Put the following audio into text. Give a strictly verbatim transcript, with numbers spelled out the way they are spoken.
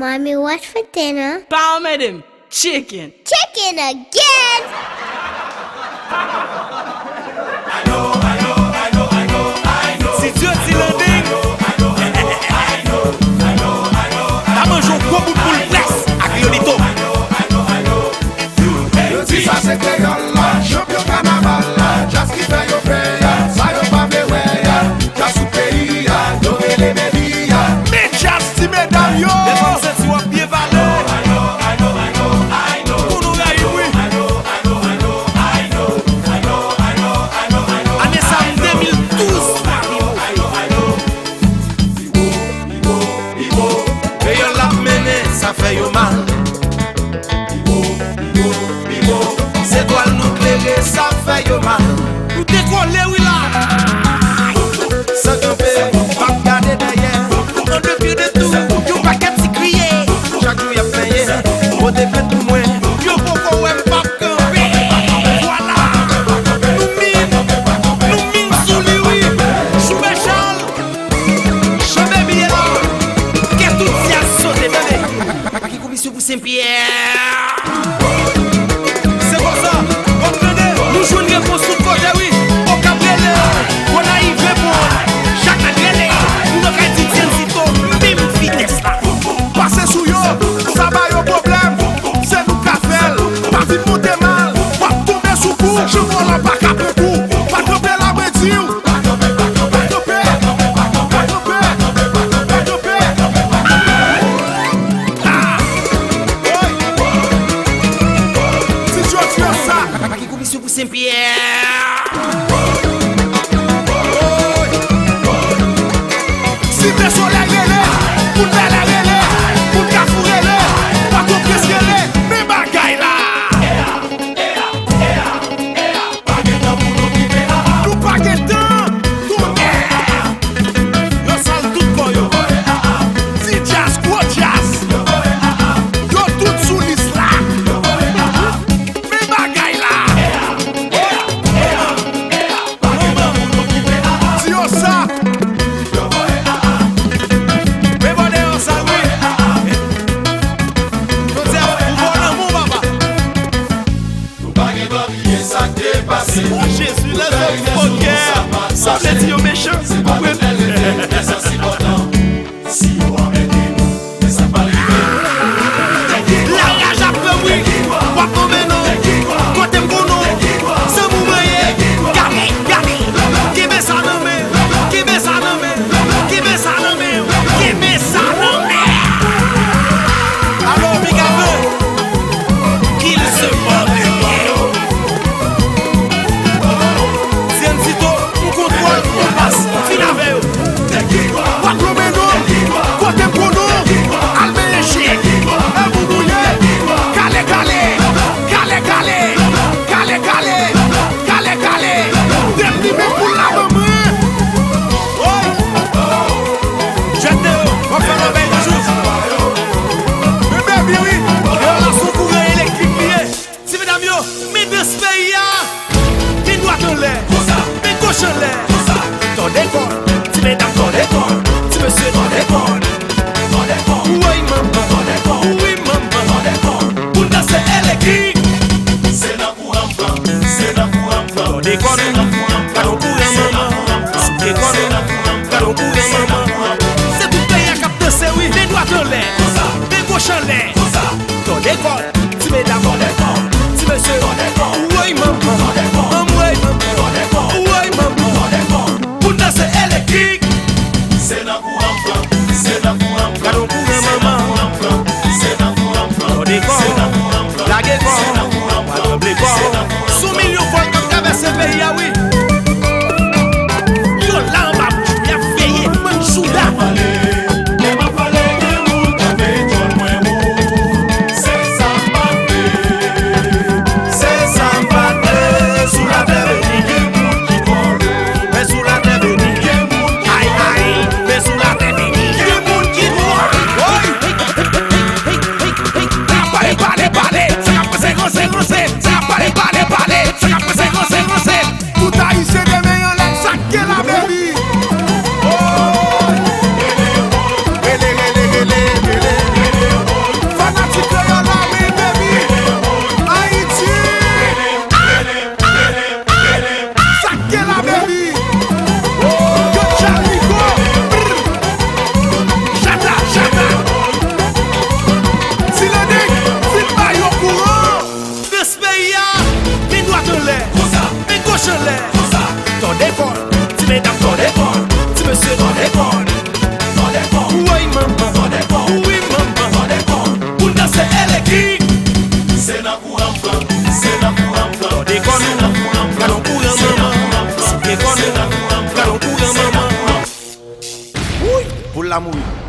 Mommy, what's for dinner? Pa anmède m. Chicken. Chicken again! Si Dye di landing, n a manje yon gwo bout poul près ak lolito. Yo di sa se kreyòl la, chanpyon kanaval la, djaz ki fè yo pè a, sa yo pa vle wè a, djaz sou peyi a, yo rele Baby a. Men djaz ti medam yo. Mesye, m santi w ap byen pale. Pou nou rayi m wi. Ane sa m de mil douz. Kreyòl la ap mennen, sa fè yo mal. Se twal nou klere, sa fè yo mal. Nou dekole wi la. San kanpe, p ap gade dèyè. An de pye de tou, yon pakèt ti kriye. Chak jou y ap plenyen, pote plent pou mwen. Yo poko wè m p ap kanpe. Vwala. Nou min, nou min sou li wi. Sou Mechal. Jan Baby ye la, kè tout dyaz sote, tande. Pa gen komisyon pou Senpyè. Se konsa, w ap tande, nou jwenn repons tout kote wi. Okap rele, Gonayiv reponn. Jakmèl rele, nou nan kay di Dyanzito, menm vitès la. Pase sou yo, sa ba yo pwoblèm. Se nou k ka fè l, pa vin monte mal. W ap tonbe sou kou, jan vòlò pa ka pran kou. Pa kanpe la mwen di w. Pa kanpe, pa kanpe, pa kanpe, pa kanpe, pa kanpe, pa kanpe, pa kanpe. Ah! Woy! Ti Jòj fè sa. Pa gen komisyon pou Senpyè. Woy! Site Solèy rele, moun Bèlè rele, moun Kafou rele, Pòtoprens rele, men bagay la. Nou pa gen tan, tonnè! Nan sal tout bò yo. Ti djaz, gwo djaz. Yo tout sou lis la. Men bagay la. Di yo sa. Men bò deyò sa wi. Jodi a, ou bon lanmou, papa. Nou pa gen dwa bliye sa k te pase. O Jezi, lèzòm fòkè, sa vle di yo mechan. Se pa nou fè leve, men sa se enpòtan. Si yo anmède nou, men sa pral rive. Laraj ap pran bri, w ap nonmen non. Kote m konnen w, se mou mwen ye. Gade, gade, kenbe sa nan men, kenbe sa nan men, kenbe sa nan men, kenbe sa nan men. Alò, piga vre. Qu'il se porte bien. Dyanzito, ou kontwòl, ou pas, fin avè yo. W ap lonmen non, kote m konnen w, al benyen chen. E moun ou ye, kale kale, kale kale, kale kale, kale kale. Dèm li men poul la ban mwen. Woy! Jwèt deyò, w ap fè lòbèy toujou. Men Baby wi, yo la se yon kouran elektrik li ye. Ti medam yo, men dans peyi a. Men dwat anlè, men goch anlè. Tòde kò, ti medam tòde kò, ti mesye tòde kò. Woy manman, wi manman. Pou n danse elektrik. Se nan kouran m pran, se nan kouran m pran. Tòde kò nou, gade yon kouran manman. Souke kò nou, gade yon kouran manman. Se tout peyi a k ap danse wi, men dwat anlè, men goch anlè. Tòde kò, ti medam, ti mesye. Woy manman, manm woy manman. Woy manman, pou n danse elektrik. Se nan kouran m pran, se nan kouran m pran. Gade yon kouran manman. Se nan kouran m pran, se nan kouran m pran. Tòde kò, lage kò, w a tranble kò. Sou milyon vòl k ap travèse peyi a wi. Yo la anba bouch m, y ap veye, bann jouda. Lè m ap pale, lè m ap pale, gen moun k ap veye dyòl mwen, o. Se sa. Dekòn, ti medam tò dekòn, ti mesye tò dekòn, tò dekòn. Woy manman, tò dekòn, wi manman, tò dekòn. Pou n danse elegi. Se nan kouran m pran, se nan kouran m pran. Tò dekòn, gadon kouran manman. Tò dekòn, gadon kouran manman. Woy, boul la mouri.